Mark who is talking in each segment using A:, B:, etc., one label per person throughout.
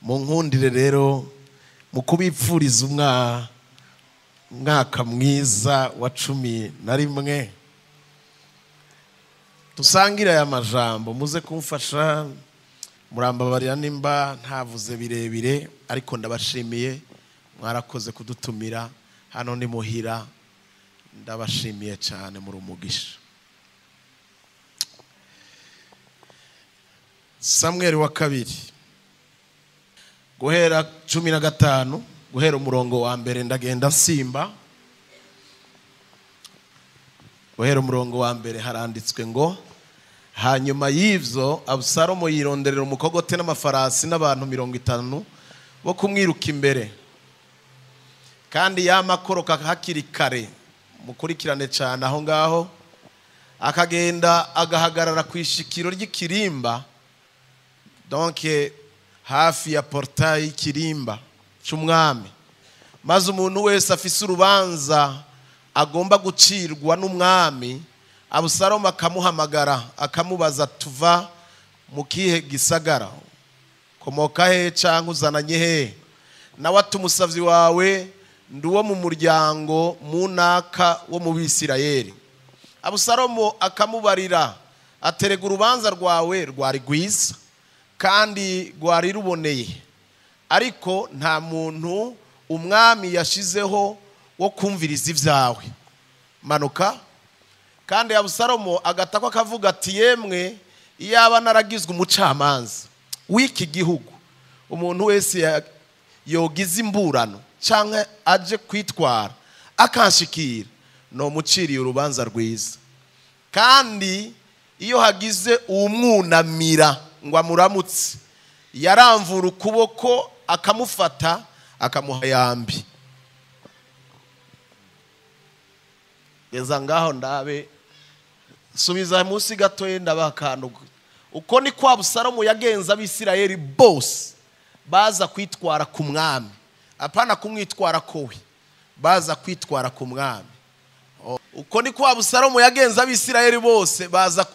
A: Mu nkundire rero mu kubipfuriza umwaka mwiza wa 11, dusangire aya majambo. Muze kumfasha, murambabarira nimba ntavuze birebire, ariko ndabashimiye, mwarakoze kudutumira hano ni muhira, ndabashimiye cyane, muri umugisha. Samweli wa kabiri guhera 15, guhera umurongo wa mbere ndagenda nsimba. Guhera umurongo wa mbere haranditswe ngo: hanyuma y'ivyo Abusalomo yironderera umukogote n'amafarasi n'abantu 50 bo kumwiruka imbere, kandi yamakoroka hakiri kare. Mukurikirane cyane aho ngaho. Akagenda agahagarara ku ishikiro ry'ikirimba, donc hafi ya portail y'ikirimba cy'umwami, maze umuntu wese afise urubanza agomba gucirwa n'umwami, Abusalomo akamuhamagara akamubaza: tuva mu kihe gisagara, komoka he canke uzananye he? Nawe ati: umusavyi wawe ndi uwo mu muryango munaka wo mu Bisirayeli. Abusalomo akamubarira aterega urubanza rwawe rwari rwiza kandi rwari ruboneye, ariko nta muntu umwami yashizeho wo kumviriza ibyawe. Manuka. Kandi Abusalomo agatako akavuga ati: yemwe iyaba naragizwe umucamanza w'iki gihugu, umuntu wese yogize imburano canke aje kwitwara akanshikira, no muciriye urubanza rwiza. Kandi iyo hagize umwunamira ngo amuramutse, yaramvura ukuboko akamufata akamuha yambi. Geza ngaho ndabe, subiza munsi gatoye ndabakantu. Uko ni kwa Abusalomo yagenza Abisirayeli bose baza kwitwara ku mwami, apana kumwitwara kowe, baza kwitwara ku mwami. Uko ni kwa Abusalomo yagenza Abisirayeli bose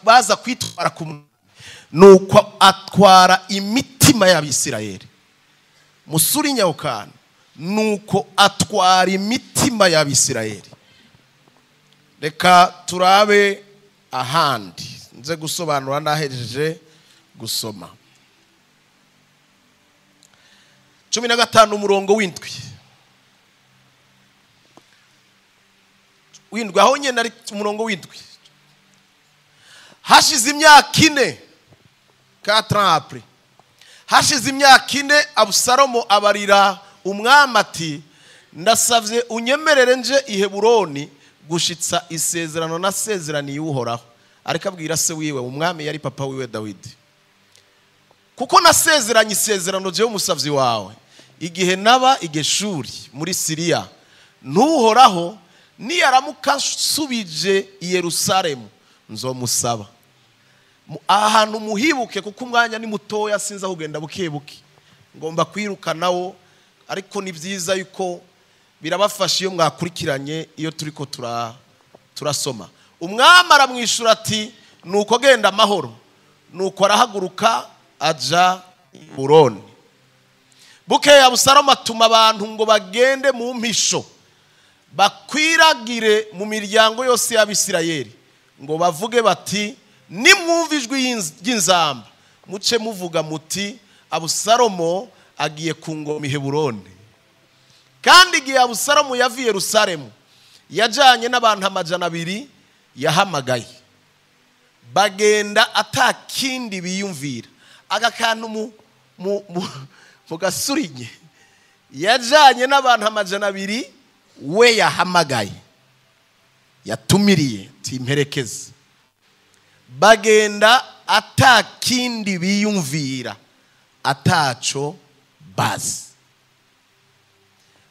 A: baza kwitwara ku mwami, nuko atwara imitima y'Abisirayeli. Musuri nyawukana, nuko atwara imitima y'Abisirayeli. Reka turabe ahandi nze gusobanura ndahejeje gusoma. 15 umurongo w'indwi. W'indwi aho nyene ari umurongo w'indwi. Hashize imyaka 4, 4 ans après. Hashize imyaka 4 Abusalomo abarira umwami ati: ndasavye unyemerere nje i Heburoni gushitsa isezerano nasezeraniye Uhoraho. Ariko abwira se wiwe, umwami yari papa wiwe Dawidi: kuko nasezeranye isezerano jewe umusavyi wawe igihe naba igeshuri muri Siriya, ntuhoraho niyaramuka nsubije i Yerusalemu nzomusaba. Ahantu muhibuke, kuko umwanya ni mutoya, sinza kugenda buke buke, ngomba kwiruka nawo, ariko ni byiza yuko birabafasha iyo mwakurikiranye iyo turiko turasoma. Umwami aramwishura ati: nuko genda amahoro. Nuko arahaguruka aja i Heburoni. Bukeye Abusalomo atuma abantu ngo bagende mu mpisho, bakwiragire mu miryango yose y'Abisirayeli, ngo bavuge bati: nimwumva ijwi ry'inzamba muce muvuga muti Abusalomo agiye ku ngoma i Heburoni. Kandi igihe Abusalomo yavuye Yerusalemu yajanye n'abantu 200 yahamagaye, bagenda atakindi biyumvira. Aka kantu mu gasurinye, yajanye n'abantu 200 we yahamagaye, yatumiriye timperekeze, bagenda atakindi biyumvira, ataco bazi.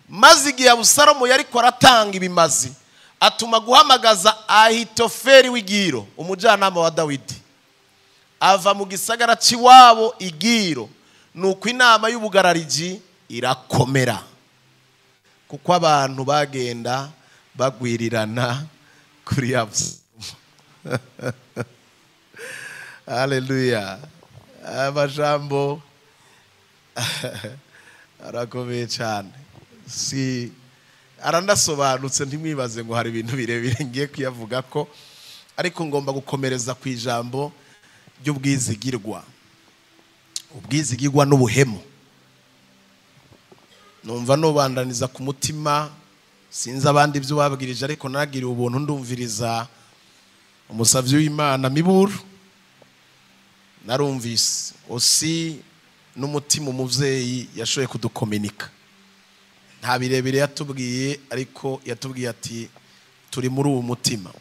A: Maze igihe Abusalomo yariko aratanga ibimazi, atuma guhamagaza Ahitofeli w'Igiro, umujyanama wa Dawidi, ava mu gisagara c'iwabo Igiro. Nuko inama y'ubugarariji irakomera, kuko abantu bagenda bagwirirana kuri Abusalomo. Haleluya. Amajambo Arakomeye cyane, si aranasobanutse, ntimwibaze ngo hari ibintu birebire ngiye kuyavuga ko, ariko ngomba gukomereza ku ijambo ry'ubwizigirwa. Ubwizigirwa n'ubuhemu. Numva nubandaniza ku mutima, sinzi abandi ibyo babwirije, ariko nagiriye ubuntu ndumviriza umusavyi w'Imana Miburu, narumvise osi n'umutima umuvyeyi yashoboye kudukominika. Nta birebire yatubwiye, ariko yatubwiye ati turi muri uwo mutima.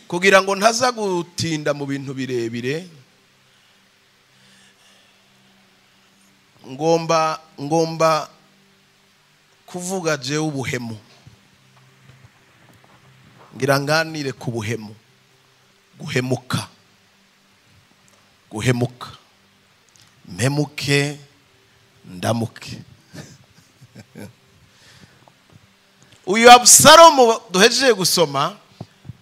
A: Kugira ngo ntaza gutinda mu bintu birebire, ngomba kuvuga jewe ubuhemu. Ngira nganire ku buhemu. Guhemuka. Guhemuka. Mpemuke ndamuke. Uyu Abusalomu duhejeje gusoma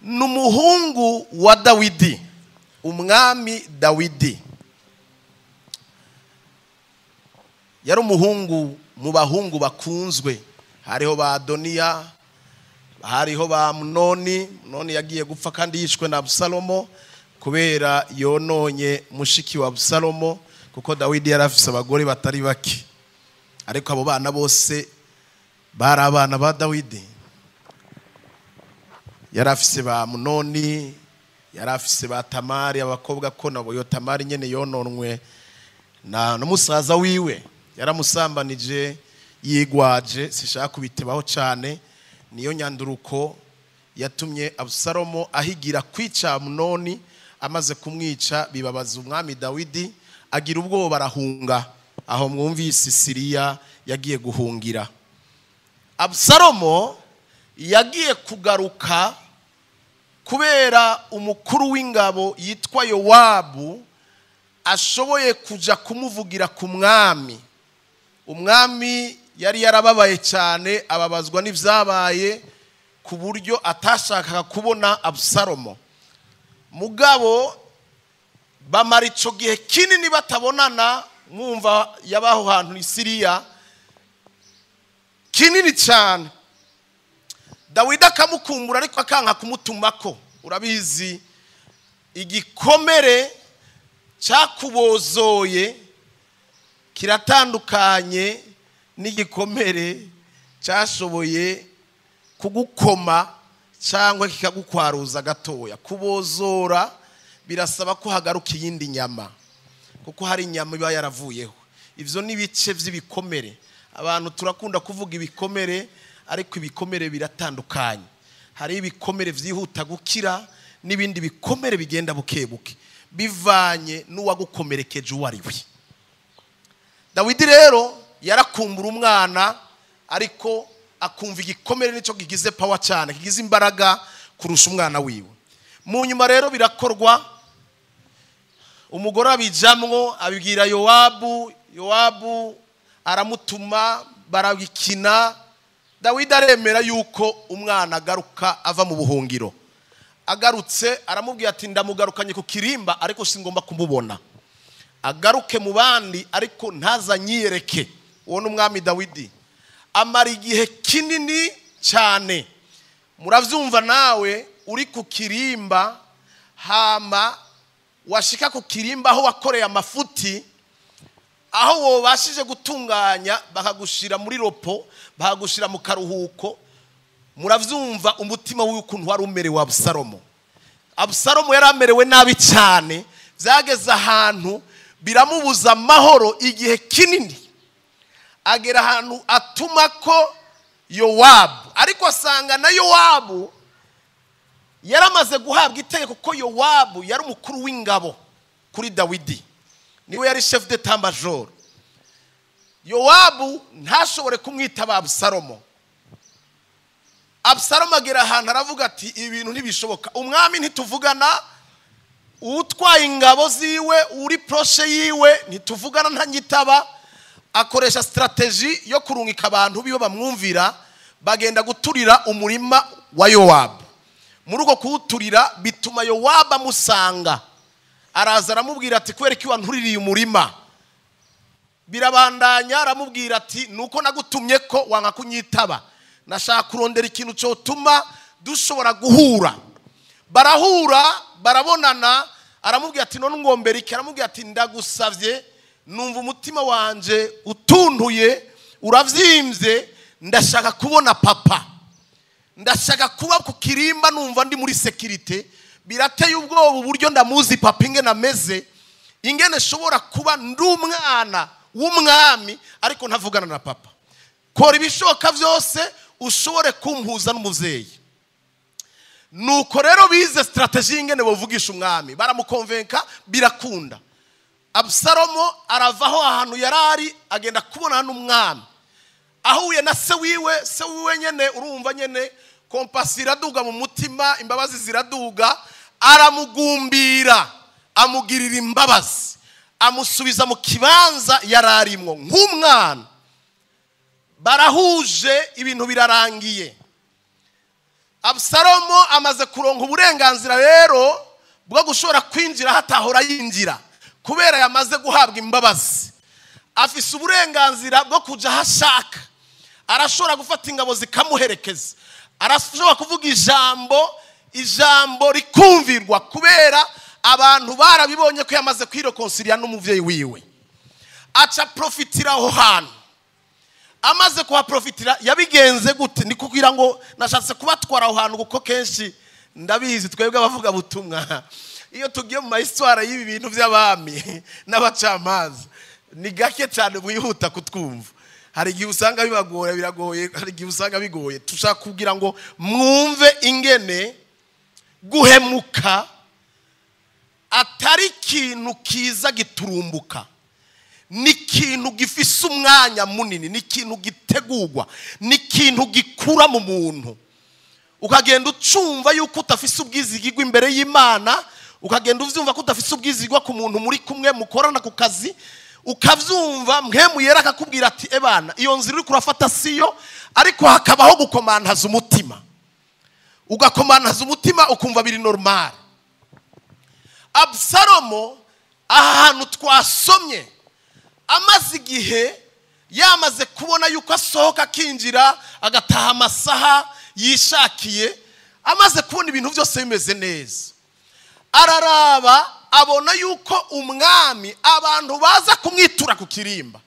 A: ni umuhungu wa Dawidi, umwami Dawidi. Yari umuhungu mu bahungu bakunzwe. Hariho ba Adoniya, hariho ba Munoni. Munoni yagiye gupfa kandi yishwe na Abusalomo kubera yononye mushiki wa Abusalomo, kuko Dawidi yari afise abagore batari bake, ariko abo bana bose bari abana ba Dawidi. Yari afise ba Munoni, yari afise ba Tamari, abakobwa ko nabo yo Tamari nyene yononwe na musaza wiwe, yaramusambanije yigwaje, sishaka kubitebaho cyane. Niyo nyanduruko yatumye Abusalomo ahigira kwica Munoni. Amaze kumwica bibabaza umwami Dawidi, agira ubwoba arahunga. Aho mwumvise Siriya yagiye guhungira. Abusalomo yagiye kugaruka kubera umukuru w'ingabo yitwa Yowabu ashoboye kuja kumuvugira ku mwami. Umwami yari yarababaye cyane, ababazwa n'ivyabaye ku buryo atashakaga kubona Abusalomo. Mugabo bamara ico gihe kinini batabonana, mwumva yabaho hantu i Siriya kinini cyane. Dawidi akamukumbura ariko akanka kumutumako. Urabizi igikomere cyakubozoye kiratandukanye n'igikomere cyashoboye kugukoma cyangwa kikagukwaruza gatoya. Kubozora birasaba ko hagaruka iyindi nyama, kuko hari inyama iba yaravuyeho. Ivyo ni ibice vy'ibikomere. Abantu turakunda kuvuga ibikomere, ariko ibikomere biratandukanye. Hari ibikomere vyihuta gukira n'ibindi bikomere bigenda bukebuke, bivanye n'uwagukomerekeje uwo ari we. Dawidi rero yarakumbura umwana, ariko akumva igikomere nicyo kigize power cyane, kigize imbaraga kurusha umwana wiwe. Mu nyuma rero birakorwa, umugore abijamwo abibwira Yowabu, Yowabu aramutuma barabikina. Dawidi aremera yuko umwana agaruka ava mu buhungiro. Agarutse aramubwira ati ndamugarukanye ku kirimba, ariko singomba kumubona. Agaruke mu bandi ariko ntazanyiyereke. Uwo ni umwami Dawidi. Amara igihe kinini cyane. Muravyumva nawe uri ku kirimba, hama washika ku kirimba aho wakoreye amafuti, aho wobashije gutunganya bakagushira muri ropo, bakagushira mu karuhuko. Muravyumva umutima w'ukuntu wari umerewe Abusalomo. Abusalomo yari amerewe nabi cyane, byageze ahantu biramubuza amahoro igihe kinini. Agera ahantu atuma ko Yowabu, ariko asanga na Yowabu yaramaze guhabwa itegeko ko Yowabu yari umukuru w'ingabo kuri Dawidi, niwe yari chef d'état major. Yowabu ntashobore kumwitaba Abusalomo. Abusalomo agera ahantu aravuga ati ibintu ntibishoboka, umwami ntituvugana, utwaye ingabo ziwe uri proche yiwe ntituvugana, ntanyitaba. Akoresha strategie yo kurungika abantu biwe bamwumvira, bagenda guturira umurima wa Yowabu. Muri uko kuwuturira bituma Yowabu amusanga, Araza aramubwira ati kubera iki wantuririye umurima? Birabandanya, aramubwira ati nuko nagutumye ko wanga kunyitaba, nashaka kurondera ikintu cyotuma dushobora guhura. Barahura, barabonana, aramubwira ati none ngombera iki? Aramubwira ati ndagusavye, numva umutima wanje utuntuye, uravyimbye, ndashaka kubona papa, ndashaka kuba ku kirimba, numva ndi muri sécurité. Birateye ubwoba uburyo ndamuzi papa ingene ameze, ingene nshobora kuba ndi umwana w'umwami ariko ntavugana na papa. Kora ibishoboka byose ushobore kumpuza n'umuvyeyi. Nuko rero bize stratégie ingene bovugisha umwami, baramukonvenka, birakunda. Abusalomo aravaho ahantu yarari, agenda kubona n'umwami. Ahuye na se wiwe, se wiwe nyene urumva nyene compassion iraduga mu mutima, imbabazi ziraduga, aramugumbira, amugirira imbabazi, amusubiza mu kibanza yararimwo nk'umwana. Barahuje, ibintu birarangiye. Abusalomo amaze kuronka uburenganzira rero bwo gushobora kwinjira hatahora yinjira, kubera yamaze guhabwa imbabazi. Afise uburenganzira bwo kuja hashaka, arashobora gufata ingabo zikamuherekeza, arashobora kuvuga ijambo, ijambo rikumvirwa, kubera abantu barabibonye ko yamaze kwirekonsilia n'umuvyeyi wiwe. Aca profitira aho hantu. Amaze kuhaprofitira yabigenze gute? Ni kugira ngo nashatse kubatwara aho hantu, kuko kenshi ndabizi twebwe abavuga butumwa iyo tugiye mu mahistoire y'ibi bintu by'abami n'abacamanza ni gake cyane mwihuta kutwumva. Hari igihe usanga bibagora, biragoye, hari igihe usanga bigoye. Tushaka kugira ngo mwumve ingene guhemuka atari ikintu kiza giturumbuka, ni ikintu gifise umwanya munini, ni ikintu gitegurwa, ni ikintu gikura mu muntu. Ukagenda ucumva yuko utafise ubwizigirwa imbere y'Imana, ukagenda uvyumva ko udafise ubwizigirwa ku muntu muri kumwe mukorana ku kazi, ukavyumva mpwemu yera akakubwira ati ebana iyo nzira uri kurafata siyo, ariko hakabaho gukomantaza umutima, ugakomantaza umutima ukumva biri normal. Abusalomo aha hantu twasomye amaze igihe yamaze kubona yuko asohoka akinjira agataha amasaha yishakiye, amaze kubona ibintu byose bimeze neza, araraba abona yuko umwami abantu baza kumwitura ku kirimba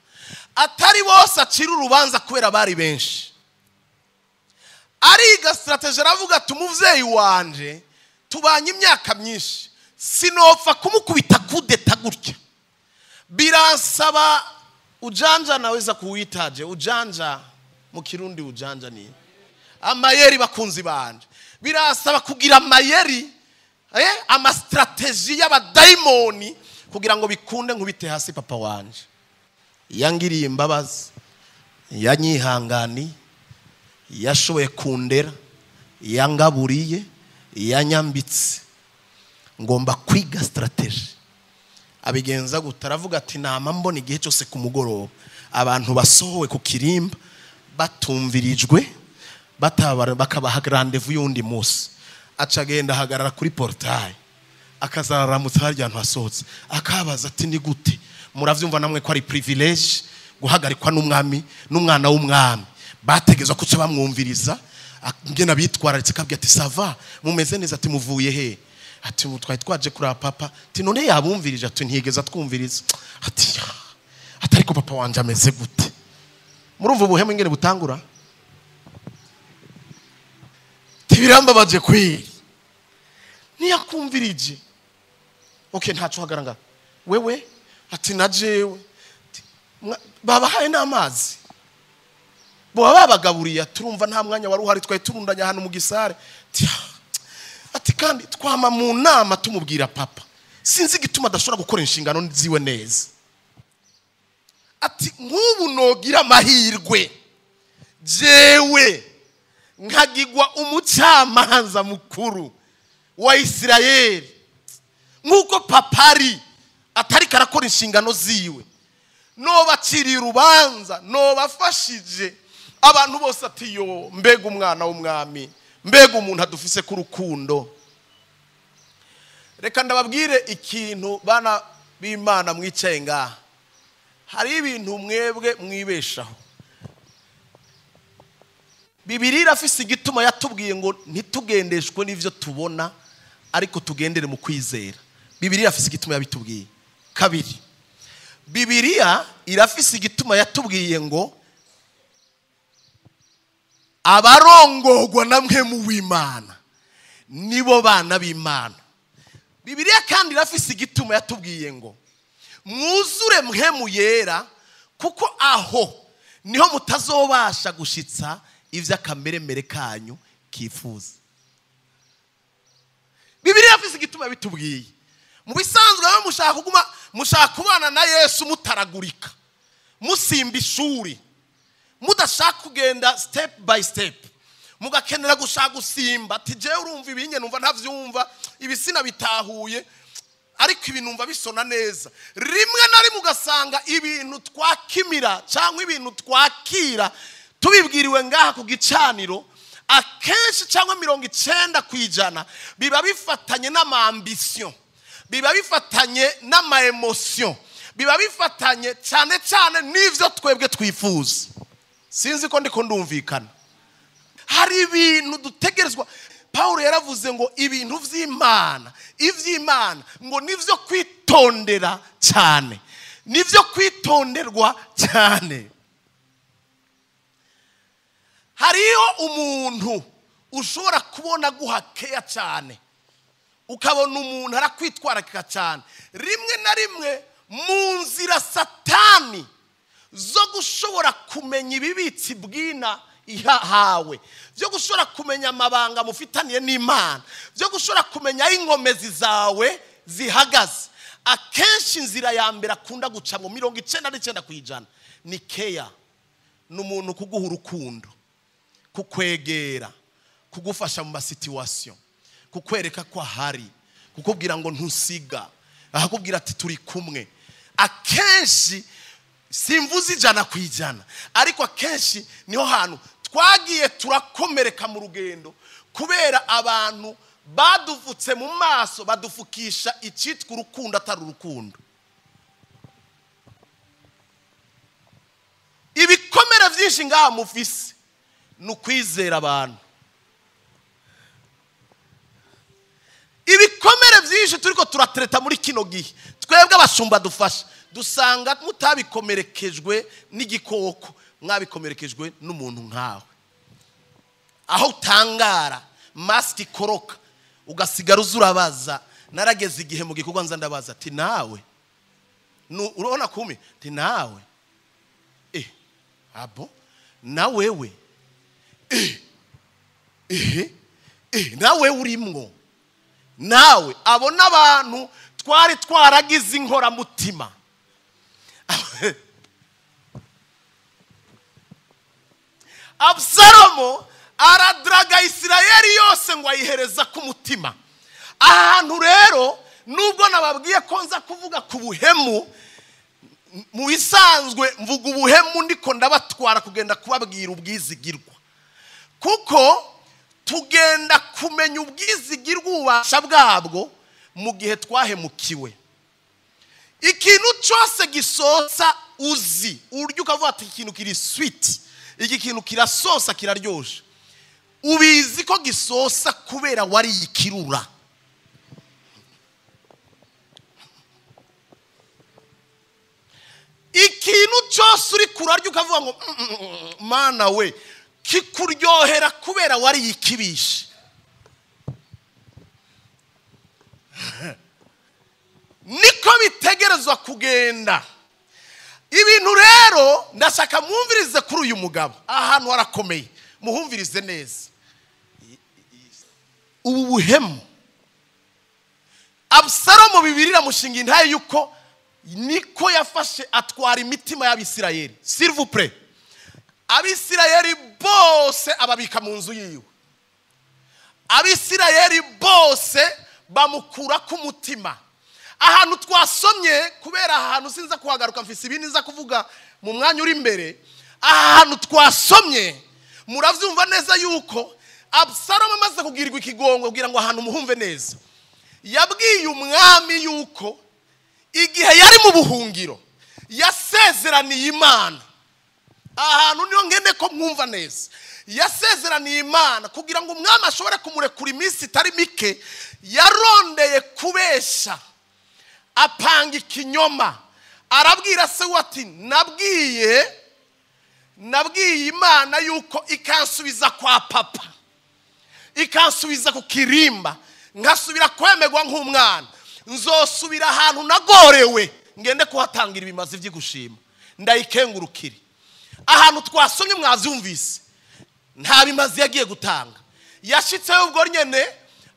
A: atari bose acira urubanza kubera bari benshi. Ariga stratégie, aravuga ati umuvyeyi wanje tubanye imyaka myinshi, sinopfa kumukubita kudeta gutya, biransaba ujanja. Naweza kuwitaje ujanja mu Kirundi? Ujanja ni amayeri. Bakunzi banje, birasaba kugira amayeri, amastratégie y'abadayimoni kugira ngo bikunde nkubite hasi papa wanje. Yangiriye imbabazi, yanyihangani, yashoboye kundera, yangaburiye, yanyambitse, ngomba kwiga stratégie. Abigenza gute? Aravuga ati nama mbona igihe cyose ku mugoroba abantu basohowe ku kirimba batumvirijwe, bakabaha rendez-vous y'undi munsi. Aca agenda ahagarara kuri portail, akazaramutsa harya hantu hasohotse, akabaza ati ni gute? Muravyumva namwe ko ari privilège guhagarikwa n'umwami n'umwana w'umwami, bategezwa kuca bamwumviriza ngena bitwararitse. Akabwira ati ça va, mumeze neza? Ati muvuye he? Ati twari twaje kuraba papa. Ati none yabumvirije? Ati ntiyigeze atwumviriza. Ati ati ariko papa wanje ameze gute? Murumva ubuhemu ingene butangura. Tibirambabaje kweri, ntiyakumvirije. Okay, ntaco hagaranga wewe. Ati na jewe. Ati, babahaye n'amazi, boba babagaburiye? Turumva nta mwanya wari uhari, twari turundanye ahantu mu gisare. Ati, "Ah." Ati kandi twama mu nama tumubwira papa, sinzi igituma adashobora gukora inshingano ziwe neza. Ati nk'ubu nogira amahirwe jewe nkagigwa umucamanza mukuru wa Isirayeli, nk'uko papa ari atari karakora inshingano ziwe, nobaciriye urubanza, nobafashije abantu bose. Ati yo mbega umwana w'umwami, mbega umuntu adufise ku rukundo. Reka ndababwire ikintu bana b'Imana mwicaye ngaha. Hari ibintu mwebwe mwibeshaho. Bibiliya irafise igituma yatubwiye ngo ntitugendeshwe n'ivyo tubona ariko tugendere mu kwizera. Bibiliya irafise igituma yabitubwiye. Kabiri, Bibiliya irafise igituma yatubwiye ngo abarongorwa namwe mu w'Imana nibo bana b'Imana. Bibiliya kandi irafise igituma yatubwiye ngo mwuzure mpemu yera, kuko aho niho mutazobasha gushitsa ivy'akameremere kanyu kifuza. Bibiliya irafise igituma bitubwiye. Mu bisanzwe bamwe mushaka kuguma, mushaka kubana na Yesu mutaragurika, musimba ishuri, mudashaka kugenda step by step, mugakenera gushaka gusimba ati jewe urumva ibinye numva ntavyumva, ibisina bitahuye, ariko ibi numva bisona neza. Rimwe na rimwe ugasanga ibintu twakimira cyangwa ibintu twakira tubibwiriwe ngaha ku gicaniro, akenshi cyangwa 90% biba bifatanye n'ama-ambition, biba bifatanye n'ama-emotion, biba bifatanye cyane cyane n'ivyo twebwe twifuza. Sinzi ko ndiko ndumvikana. Hari ibintu dutegerezwa. Paulo yaravuze ngo ibintu vy'Imana, ivy'Imana ngo nivyo kwitondera cyane, nivyo kwitonderwa cyane. Hariho umuntu ushobora kubona guhakeya cyane, ukabona umuntu arakwitwararika cyane. Rimwe na rimwe mu nzira Satani zo gushobora kumenya ibibitsi bwina ihawe, byo gushobora kumenya amabanga mufitaniye n'Imana, byo gushobora kumenya aho inkomezi zawe zihagaze, akenshi inzira ya mbere akunda guca mu 99% ni keya. Ni umuntu kuguha urukundo, kukwegera, kugufasha mu masituation, kukwereka ko ahari, kukubwira ngo ntusiga, akakubwira ati turi kumwe. Akenshi simvuze 100%, ariko akenshi niho hantu twagiye turakomereka mu rugendo, kubera abantu baduvutse mu maso badufukisha icyitwa urukundo atari urukundo. Ibikomere byinshi ngaha mufise ni ukwizera abantu. Ibikomere byinshi turiko turatreta muri kino gihe, twebwe abashumba dufasha, dusanga mutabikomerekejwe n'igikoko, mwabikomerekejwe n'umuntu nkawe. Aho utangara mask ikoroka ugasigara uzurabaza. Narageze igihe mu gikorwa nza ndabaza ati nawe urabona kumi ati nawe abo na wewe nawe urimwo, nawe abo n'abantu twari twaragize inkoramutima. Absalomo aradraga Isirayeli yose ngo ayihereza ku mutima. Ahantu rero nubwo nababwiye ko nza kuvuga ku buhemu, mu bisanzwe mvuga ubuhemu ndiko ndabatwara kugenda kubabwira ubwizigirwa, kuko tugenda kumenya ubwizigirwa ububasha bwabwo mu gihe twahemukiwe. Ikintu cyose gisosa uzi urya ukavuga ati ikintu kiri sweet, iki kintu kirasosa kiraryoshe, ubizi ko gisosa kubera wari ikirura. Ikintu cyose uri kurarya ukavuga ngo mana we, kikuryohera kubera wari ikibishe. Niko bitegerezwa kugenda. Ibintu rero ndashaka mwumvirize kuri uyu mugabo, ahantu harakomeye, muhumvirize neza. Ubu buhemu Absalomo Bibiliya iramushinga intaye yuko niko yafashe atwara imitima y'Abisirayeli. S'il vous plaît, Abisirayeli bose ababika mu nzu yiwe, Abisirayeli bose bamukura ku mutima. Ahantu twasomye, kubera ahantu sinza kuhagaruka mfise ibindi nza kuvuga mu mwanya uri imbere, ahantu twasomye muravyumva neza yuko Absalomo amaze kugirirwa ikigongo, kugira ngo ahantu muhumve neza, Yabwiye umwami yuko igihe yari mu buhungiro yasezeraniye Imana. Ahantu niyo ngende ko mwumva neza. Yasezeraniye Imana kugira ngo umwami ashobore kumurekura iminsi itari mike, yarondeye kubesha, apanga ikinyoma, arabwira se we ati nabwiye Imana yuko ikansubiza kwa papa, ikansubiza ku kirimba, nkasubira kwemerwa nk'umwana, nzosubira ahantu nagorewe ngende kuhatangira ibimazi by'igushima, ndayikengurukire. Ahantu twasomye mwavyumvise nta bimazi yagiye gutanga, yashitseyo ubwo nyene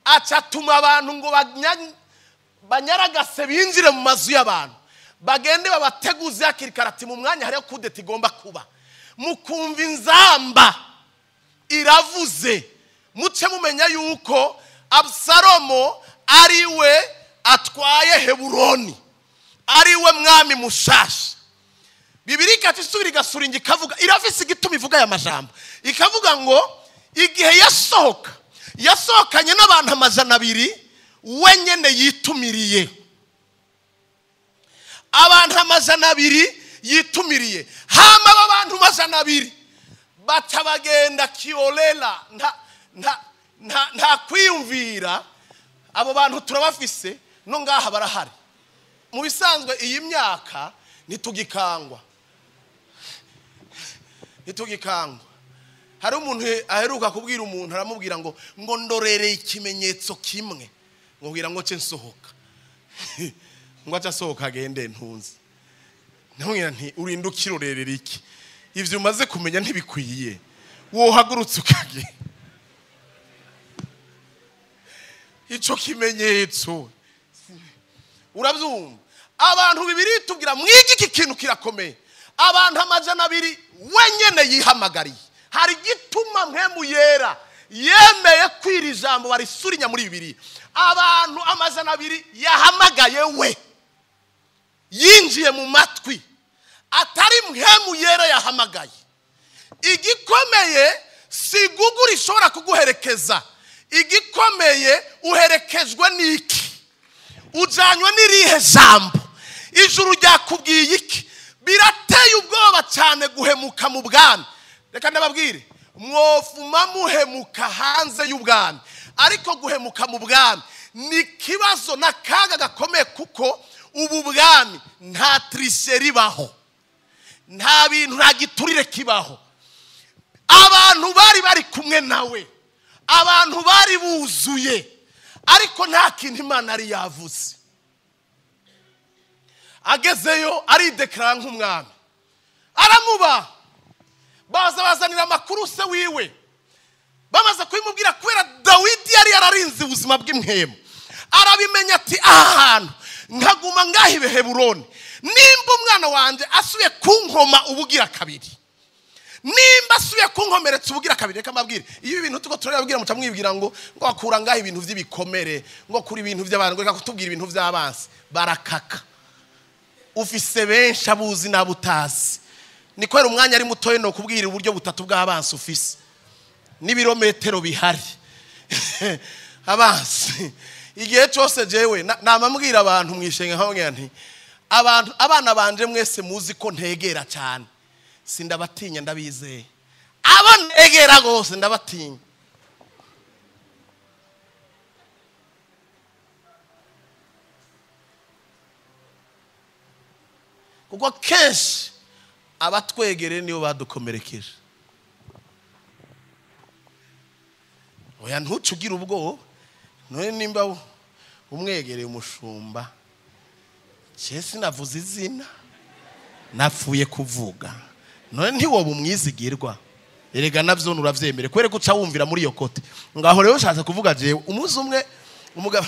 A: acatuma abantu ngo banyaragase binjire mu mazu y'abantu, bagende babateguze hakiri kare ati mu mwanya hariyo kudeta igomba kuba, mukumva inzamba iravuze muce mumenya yuko Abusalomo ariwe atwaye Heburoni, ariwe mwami mushasha. Bibiliya ikatisubira igasuringa ikavuga, irafise igituma ivuga aya majambo, ikavuga ngo igihe yasohoka yasohokanye n'abantu 200 wenyene yitumiriye, abantu 200 yitumiriye. Hama aba bantu 200 batabagenda kiolela, nta kwiyumvira. Abo bantu turabafise no ngaha barahari. Mu bisanzwe iyi myaka nitugikangwa. Hari umuntu aheruka kubwira umuntu, aramubwira ngo ndorereye ikimenyetso kimwe, ngubwira ngo ce nsohoka, ngo aca asohoka agende ntunze. Ndamubwira nti urinda ukirorerera iki? Ivyo umaze kumenya ntibikwiye, wohagurutse ukagenda. Ico kimenyetso urabyumva. Abantu bibiri tubwira mwigi iki kintu kirakomeye. Abantu 200 wenyene yihamagariye. Hari gituma mpemu yera yemeye kwira ijambo barisurinya muri bibiri. Abantu 200 yahamagaye we, yinjiye mu matwi atari mpemu yera yahamagaye. Igikomeye si Google ishobora kuguherekeza, igikomeye uherekejwe n'iki? Ujanywe n'irihe jambo? Ijuru ryakubwiye iki? Birateye ubwoba cyane guhemuka mu bwami. Reka ndababwire, mwofuma muhemuka hanze y'ubwami, ariko guhemuka mu bwami ni kibazo n'akaga gakomeye, kuko ubu bwami nta tricherie ibaho, nta bintu, nta giturire kibaho. Abantu bari kumwe nawe, abantu bari buzuye, ariko nta kintu Imana yari yavuze. Agezeyo arideklara nk'umwami, aramuba baza bazanira amakuru se wiwe. Bamaze kubimubwira, kubera Dawidi yari yararinze ubuzima bw'impwemu, arabimenya ati ahantu nkaguma ngahibe Heburoni, nimba umwana wanje asuye kunkoma ubugira kabiri, nimba asuye kunkomeretsa ubugira kabiri. Reka mbabwire, iyo ibintu tuko turababwira muca mwibwira ngo akura ngaho ibintu by'ibikomere, ngo kuri ibintu by'abantu, ngo reka kutubwira ibintu by'abansi. Barakaka. Ufise benshi abuzi n'abutazi. Ni kwera umwanya ari mutoye no kubwira uburyo butatu bw'abansi ufise n'ibirometero bihari. Abansi igihe cyose jewe namambwira abantu mwishenga nkababwira nti abantu abana banje mwese muzi ko ntegera cyane, sindabatinya ndabizeye. Abo ntegera gose ndabatinya. Kuko kenshi abatwegereye nibo badukomerekeje. Oya ntucugira ubwoba, none nimba umwegereye umushumba, je sinavuze izina, napfuye kuvuga, none ntiwoba umwizigirwa. Erega navyo nuravyemere kwere guca wumvira muri iyo kote. Ngaho rero ushatse kuvuga jewe umunsi umwe umugabo,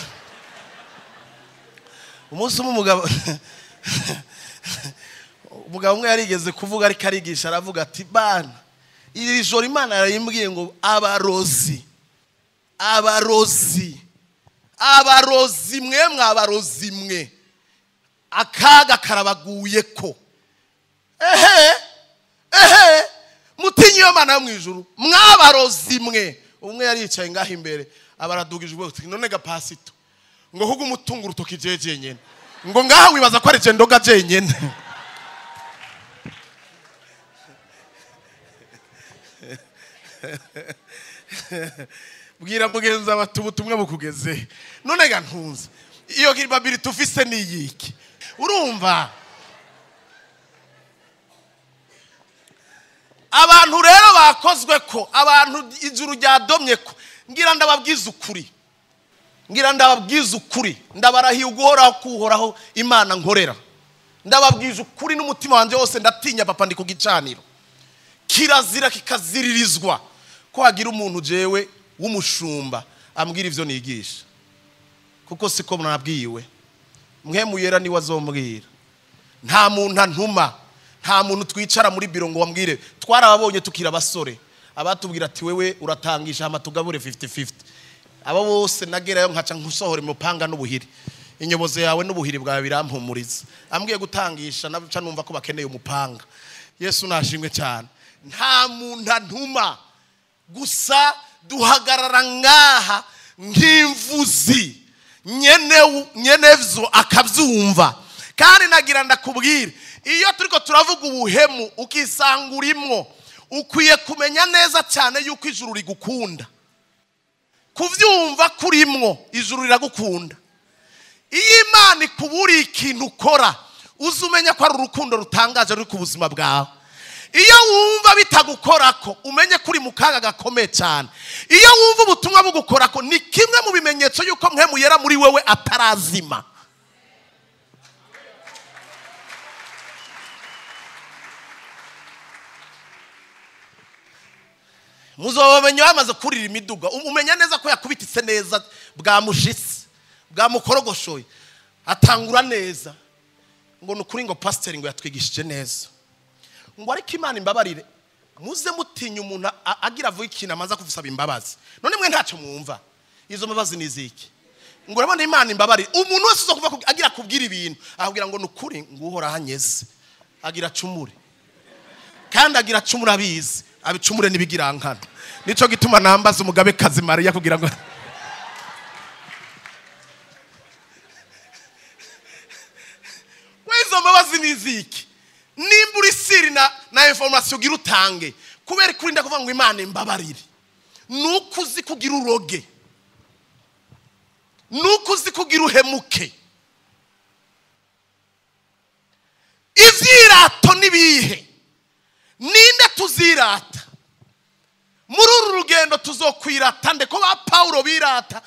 A: umunsi umwe umugabo umugabo umwe yarigeze kuvuga ariko arigisha, aravuga ati bana iri joro Imana yarayimbwiye ngo abarozi, abarozi, abarozi mwe, mwabarozi mwe, akaga karabaguye ko. Ehe ehe, mutinyi yo Mana yo mwijuru, mwabarozi mwe. Umwe yaricaye ngaho imbere abaradugije ubwo, none ga pasito Ngo hugu umutungo urutoki jeje nyene. Ngo ngaha wibaza ko ari je ndoga je nyene. Bwira mugenzi abatu ubutumwa bukugeze. None ga ntunze. Iyo kiribabiri tufise ni yiki. Urumva? Abantu rero bakozwe ko abantu ijuru ryadomye ko ngira ndababwiza ukuri. Ngira ndababwiza ukuri, ndabarahiye uguhoraho kuhoraho Imana nkorera. Ndababwiza ukuri n'umutima wanje wose, ndatinya papa ndi kugicaniro. Kirazira kikaziririzwa ko hagira umuntu jewe w'umushumba ambwira ivyo nigisha. Kuko siko mwabwiwe. Mwe muyera ni wazombwira. Nta muntu antuma, nta muntu twicara muri biro ngo wambwire. Twarababonye tukira abasore abatubwira ati wewe uratangisha hama tugabure 50-50. Abo bose nagerayo nkaca nkusohora imupanga n'ubuhiri. Inyobozo yawe n'ubuhiri bwawe birampumuriza. Ambwiye gutangisha naca numva ko bakeneye umupanga. Yesu nashimwe cyane. Nta muntu antuma, gusa duhagarara ngaha nk'imvuzi nyenevzo akabyumva. Kandi nagira ndakubwira, iyo turiko turavuga ubuhemu ukisanga urimwo, ukwiye kumenya neza cyane yuko ijuru rigukunda. Kuvyumva kurimwo ijuru riragukunda. Iyo Imana ikuburiye ikintu ukora, uzumenya ko ari urukundo rutangaje ruri ku buzima bwawe. Iyo wumva bitagukorako, umenye kuri mu kaga gakomeye cyane. Iyo wumva ubutumwa bugukorako, ni kimwe mu bimenyetso yuko mwe muyera muri wewe atarazima. Muzobamenya bamaze kurira imiduga, umenya neza ko yakubititse neza, bwamushitse, bwamukorogoshoye, atangura neza. Ngo nukuri ngo pastor ngo yatwigishije neza. Ngo ariko Imana imbabarire, muze mutinya umuntu agira avuga ikintu amaza kuvusaba imbabazi. None mwe ntacyo mwumva. Izo mbabazi ni ziki? Ngo urabona Imana imbabarire, umuntu wese uzokuva agira kubwira ibintu, akubwira ngo nukuri ngo uhora hanyeze. Agira acumure. Kandi agira acumure abizi. Abicumure nibigirankana. Nico gituma nambaza umugabe kazi Maria kugira ngo wezo mbabazi niziki. Nimba uri siri na information ugira utange, kubera kurinda kuvuga ngo Imana imbabarire. Nuko uzi kugira uroge. Nuko uzi kugira uhemuke. Ivyirato nibihe? Ninde tuzirata? Muri uru rugendo tuzokwirata nde? Ko ba Paulo birata,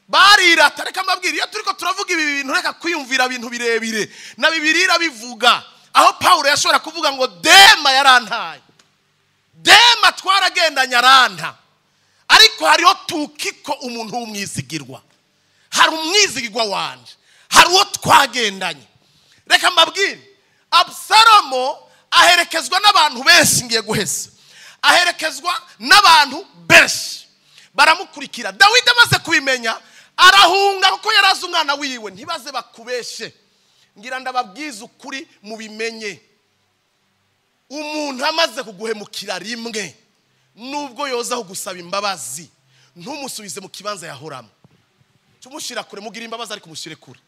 A: barirata. Reka mbabwire, iyo turiko turavuga ibi bintu reka kwiyumvira ibintu birebire. Na Bibiliya bivuga aho Paulo yashobora kuvuga ngo Dema yarantaye, Dema twaragendanye aranta. Ariko hariho tukiko umuntu w'umwizigirwa, hari umwizigirwa wanje, hari uwo twagendanye. Reka mbabwire, Absalomo aherekezwa n'abantu benshi. Ngiye guhesa. Aherekezwa n'abantu benshi baramukurikira. Dawidi amaze kubimenya arahunga, kuko yarazi umwana wiwe. Ntibaze bakubeshe, ngira ndababwiza ukuri mubimenye. Umuntu amaze kuguhemukira rimwe, nubwo yoza kugusaba imbabazi, ntumusubize mu kibanza yahoramo. Tumushira kure, mugira imbabazi ariko mushire kure,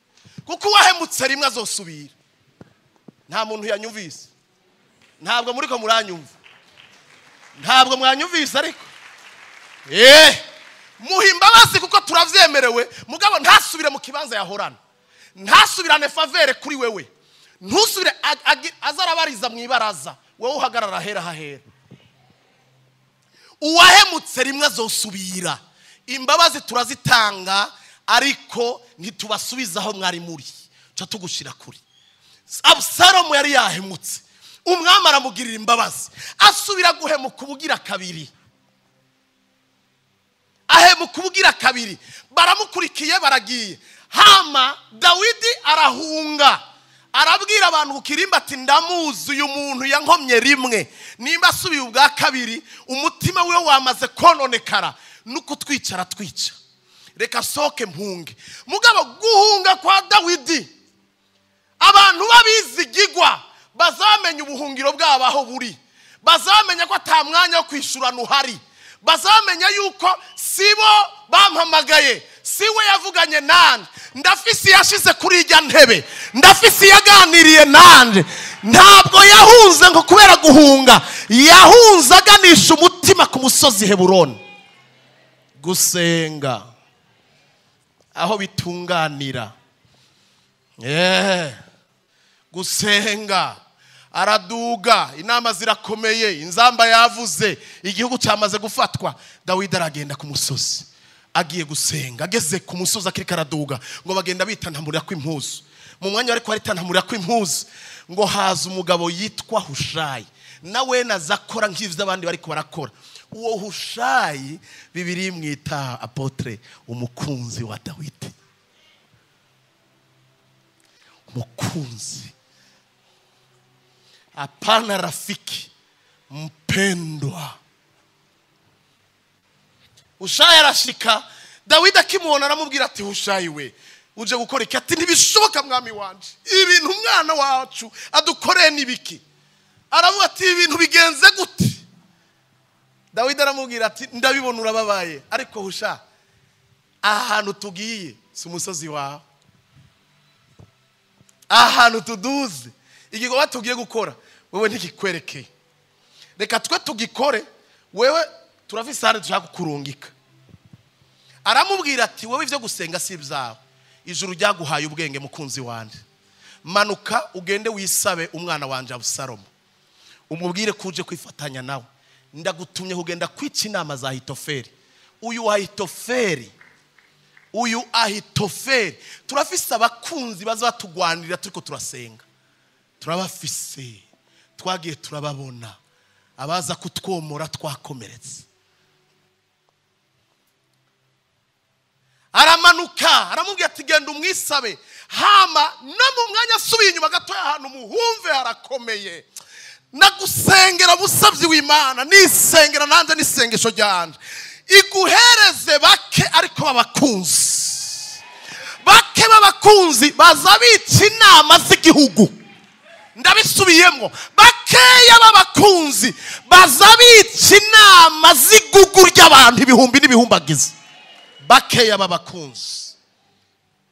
A: kuko uwahemutse rimwe azosubira. Nta muntu yanyumvise. Ntabwo muri ko muranyumva. Ntabwo mwanyumvise ariko. Muha imbabazi kuko turavyemerewe, mugabo ntasubire mu kibanza yahorana. Ntasubirane favere kuri wewe. Ntusubire azarabariza mu ibaraza, wewe uhagarara hera hahera. Uwahemutse rimwe azosubira. Imbabazi turazitanga ariko ntitubasubiza aho mwari muri. Ca tugushira kuri. Absalomu yari yahemutse, umwami aramugirira imbabazi, asubira guhemuka ubugira kabiri. Ahemuka ubugira kabiri, baramukurikiye baragiye. Hama Dawidi arahunga, arabwira abantu ku kirimba ati ndamuzi uyu muntu yankomye rimwe, nimba asubiye ubwa kabiri umutima wiwe wamaze kononekara, nuko twicara twica, reka soke mpunge. Mugabo guhunga kwa Dawidi, abantu babizigigwa bazamenya ubuhungiro bwabo aho buri, bazamenya ko ata mwanya wo kwishurana uhari, bazamenya yuko sibo bampamagaye, Siwe yavuganye nanje, ndafise yashize kuri ijya ntebe, ndafise yaganiriye nanje. Ntabwo yahunze ngo kubera guhunga, yahunze aganisha umutima ku musozi Heburoni gusenga aho bitunganira. Gusenga araduga, inama zirakomeye, inzamba yavuze, igihugu cyamaze gufatwa. Dawidi aragenda ku musozi agiye gusenga. Ageze ku musozi akirika araduga, ngo bagenda bitantamurira kw'impuzu. Mu mwanya ariko aritantamurira kw'impuzu, ngo haza umugabo yitwa Hushayi, nawe nazakora nk'ivyo abandi bariko barakora. Uwo Hushayi Bibiliya imwita apotre umukunzi wa Dawidi. Umukunzi, hapana rafiki, mpendwa. Hushayi arashika, Dawidi akimubona aramubwira ati Hushayi we, uje gukora iki? Ati ntibishoboka mwami wanje, ibintu umwana wacu adukoreye nibiki? Aravuga ati ibintu bigenze gute? Dawidi aramubwira ati ndabibona urababaye, ariko Husha, ahantu tugiye si umusozi wawe, ahantu tuduze igikorwa tugiye gukora wewe ntikikwerekeye, reka twe tugikore, wewe turafise ahantu dushaka kukurungika. Aramubwira ati wewe ivyo gusenga si ibyawe, ijuru ryaguhaye ubwenge mukunzi wanje, manuka ugende wisabe umwana wanje Abusalomo, umubwire ko uje kwifatanya nawe, ndagutumye kugenda kwica inama za Ahitofeli. Uyu Ahitofeli, uyu Ahitofeli, turafise abakunzi baza batugwanirira turiko turasenga, turabafise, twagiye turababona, abaza kutwomora twakomeretse. Aramanuka aramubwira ati genda umwisabe. Hama no mu mwanya asubiye inyuma gato ahantu muhumve harakomeye, nagusengera busabyi w'Imana, nisengera nanjye nisengesho ryanje iguhereze bake ariko babakunzi, bake babakunzi baza bica inama z'igihugu. Ndabisubiyemo, bakeya babakunzi baza bica inama z'igugu ry'abantu ibihumbi n'ibihumbagiza. Bakeya babakunzi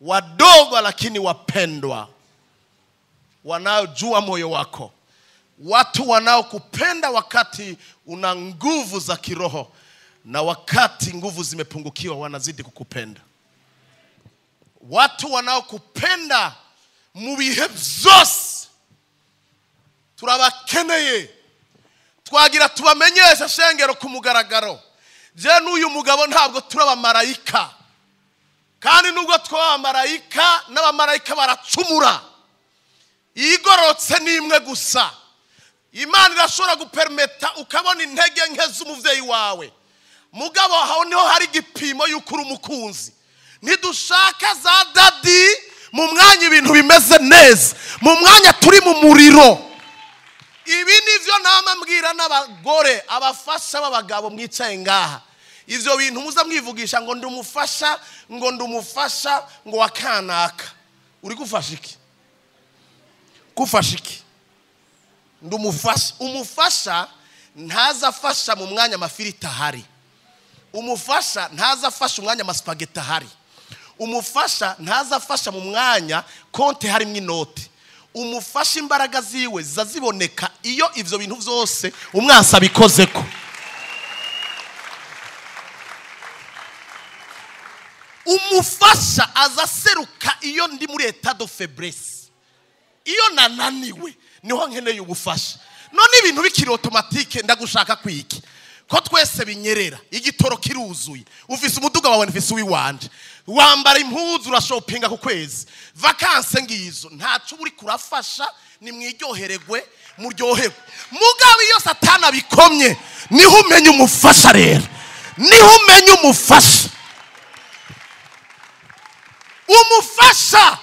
A: wadogo lakini wapendwa, wanaojua moyo wako, watu wanaokupenda wakati una nguvu za kiroho, na wakati nguvu zimepungukiwa wanazidi kukupenda. Watu wanaokupenda mu bihe byose turabakeneye, twagira tubamenyesha shengero ku mugaragaro. Je n'uyu mugabo ntabwo turabamarayika, kandi nubwo twabamarayika n'abamarayika baracumura, igororotse nimwe gusa. Imana irashobora gupermeta ukabona intege nke z'umuvyeyi wawe, mugabo aho niho hari igipimo y'uko uri umukunzi. Ntidushaka za dadi mu mwanya ibintu bimeze neza, mu mwanya turi mu muriro. Ibi nivyo nama mbwira n'abagore, abafasha b'abagabo mwicaye ngaha. Ivyo bintu muza mwivugisha ngo ndi umufasha, ngo ndi umufasha, ngo wakanaka. Uri gufasha iki? Gufasha iki? Ndi umufasha. Umufasha ntazafasha mu mwanya amafiriti ahari. Umufasha ntazafasha umwanya amasupageti ahari. Umufasha ntazafasha mu mwanya konti harimo inoti. Umufasha imbaraga ziwe zaziboneka iyo ivyo bintu vyose umwansi abikozeko. Umufasha azaseruka iyo ndi muri état de faiblesse, iyo nananiwe niho nkeneye ubufasha. None ibintu bikiri automatique ndagushaka kwiki ko twese binyerera, igitoro kiruzuye, ufise umuduga wawe nfise uwiwanje, wambara impuzu urashopinga ku kwezi, vacances ngizo, ntaco uri kurafasha, ni mwiryoheregwe muryoherwe. Mugabo iyo Satana bikomye niho umenya umufasha rero, niho umenya umufasha. Umufasha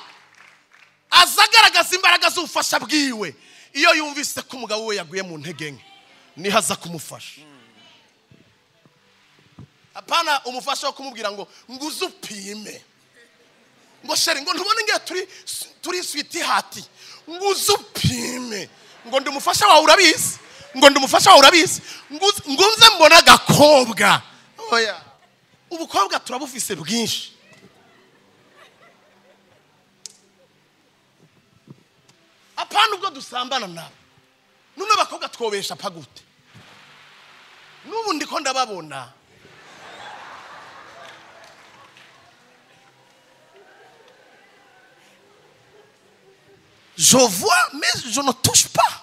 A: azagaragaza imbaraga z'ubufasha bwiwe iyo yumvise ko umugabo we yaguye mu ntege nke, niho aza kumufasha. Hapana umufasha wo kumubwira ngo nguze upime, ngo sheri ngo ntubone ngiye turi switi hati, nguze upime, ngo ndi umufasha wawe urabizi, ngo ndi umufasha wawe urabizi, ngo nze mbona agakobwa. Oya, ubukobwa turabufise bwinshi. Apana ubwo dusambana nabo. None abakobwa twobesha pa gute? N'ubu ndiko ndababona. Je vois, mais je ne touche pas.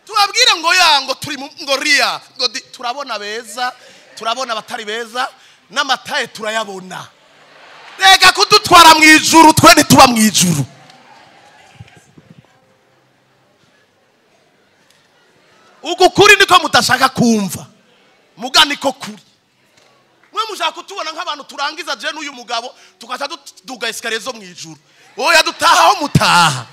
A: Tubabwire ngo yango turi ngo ria ngo turabona beza, turabona abatari beza, n'amataye turayabona. Reka kudutwara mu ijuru, twe ntituba mu ijuru. Uku kuri niko mutashaka kumva. Muga niko kuri. Mwe mushaka kutubona nk'abantu turangiza je n'uyu mugabo tukaca duduga escalier zo mu ijuru. Oya dutaha aho mutaha.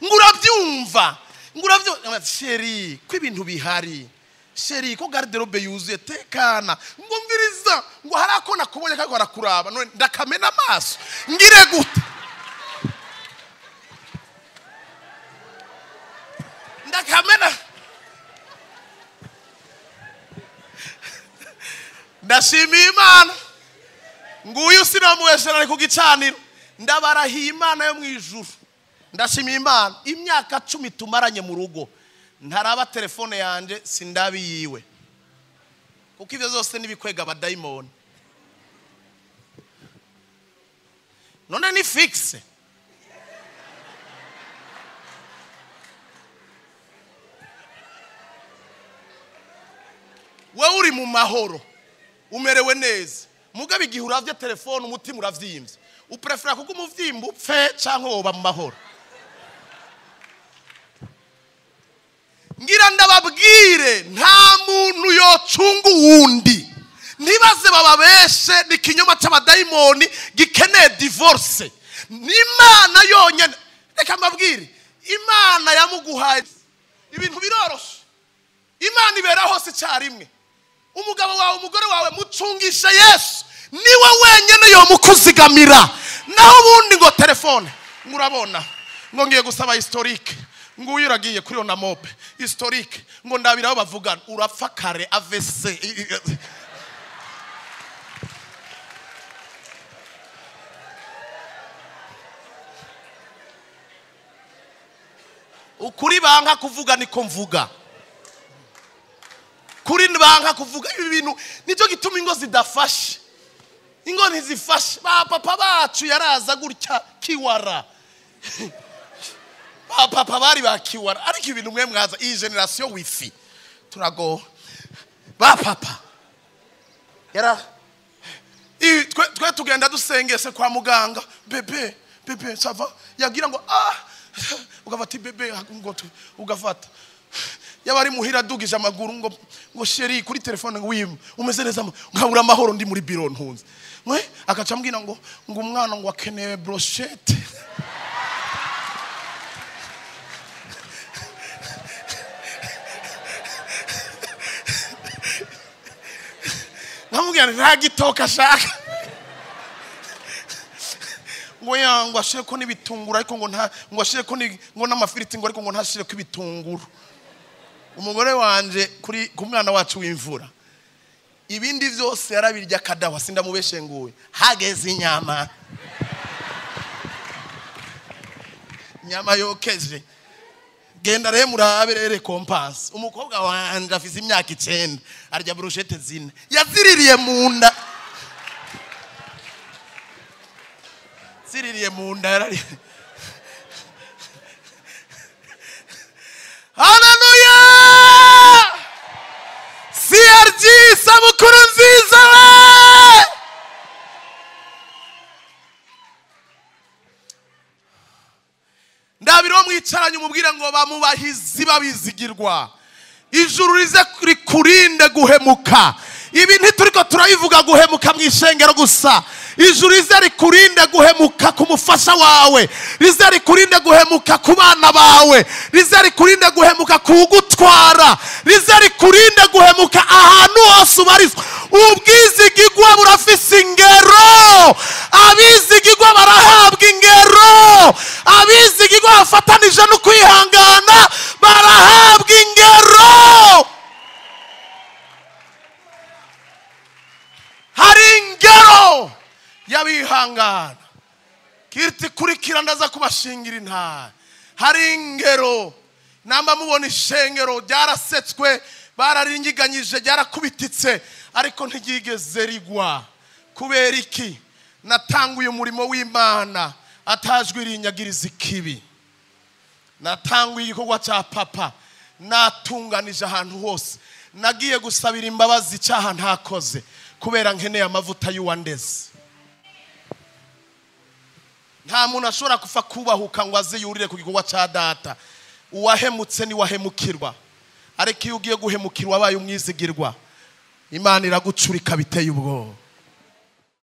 A: Ngurabyumva, ngurabyumva chéri, ko ibintu bihari. Chéri, ko garde-robe yuzuye tekana. Ngo mviriza, ngo harako nakubonye kako arakuraba, none ndakamena amaso. Ngire gute? Ndakamena. Ndashimiye Imana. Nguyu sinamuweshera ari ku gicaniro. Ndabarahiye Imana yo mu ijuru. Ndashimiye Imana. Imyaka 10 tumaranye mu rugo. Ntaraba telefone yanje sindabi yiwe. Kuko ivyo zose nibikwega abadaimoni. None ni fixe. Wewe uri mu mahoro, umerewe neza. Mugabe igihe uravye telefone umutima uravyimbye. Uprefera kuko umuvyimba upfe canke woba mu mahoro. Ngira ndababwire nta muntu yocunga uwundi. Ntibaze bababeshe ni kinyoma c'abadaimoni gikeneye divorce. N'Imana yonyene. Reka mbabwire, Imana yamuguhaye ibintu biroroshe. Imana ibera hose icyarimwe. Umugabo wawe, umugore wawe mucungisha Yesu. Niwe wenyene yomukuzigamira. Naho ubundi ngo telefone murabona ngo ngiye gusaba historique. Nguyu uragiye kuri onamope historique ngo ndabiraho bavugana urapfa kare AVC. Ukuri banka kuvuga niko mvuga. Kuri banka kuvuga ibi bintu nicyo gituma ingo zidafashe. Ingo ntizifashe. Ba papa bacu yaraza gutya kiwara. Ba papa bari bakiwara ariko ibintu mwe mwaza iyi generation wifi turago. Ba papa yara twe tugenda dusengese kwa muganga bebe bebe ça va yagira ngo ah ugafata bebe ngo ugafata yabari muhira dugije amaguru ngo ngo chéri kuri telefone ngo wim umeze neza nkabura amahoro ndi muri biro ntunze mwe akaca ambwira ngo ngo umwana ngo akeneye brochette. Nkamubwira nta gitoka ashaka ngo yango ashire ko n'ibitunguru ariko ngo nta ngo ashire ko ngo n'amafiriti ngo ariko ngo ntashire ko ibitunguru. Umugore wanje kuri ku mwana wacu w'imvura ibindi byose yarabirya kadawa sindamubeshe nguye hageze inyama inyama yokeje genda rero murabe rere kompanse. Umukobwa wanje afise imyaka 9 arya brochette zine yaziririye munda ziririye munda yarari. Haleluya! CRG sabukuru nziza we! Ndabiro mwicaranye umubwire ngo bamubahizi babizigirwa. Ijuru rize rikurinde guhemuka. Ibi ntituriko turabivuga guhemuka mu ishengero gusa. Ijuru rize rikurinde guhemuka ku mufasha wawe. Rize rikurinde guhemuka ku bana bawe. Rize rikurinde guhemuka kugutwara. Rize rikurinde guhemuka ahantu hose ubarizwa. Ubwizigirwa burafise ingero. Abizigirwa barahabwa ingero. Abiz Y'abihangana kiriti kurikira, ndaza kubashingira intara. Hari ingero namba mubona ishengero ryarasetswe, bararingiganyije, ryarakubititse, ariko ntiryigeze rigwa. Kubera iki? Natanguye umurimo w'Imana atajwi rinyagiriza ikibi. Natanguye igikorwa cya papa natunganije ahantu hose. Nagiye gusabira imbabazi icyaha ntakoze, kubera nkeneye amavuta y'uwandeze. Nta muntu ashobora kufa kubahuka ngo aze yurire ku gikorwa cya data. Uwahemutse ni wahemukirwa, ariko iyo ugiye guhemukirwa wabaye umwizigirwa, Imana iragucurika biteye ubwoba.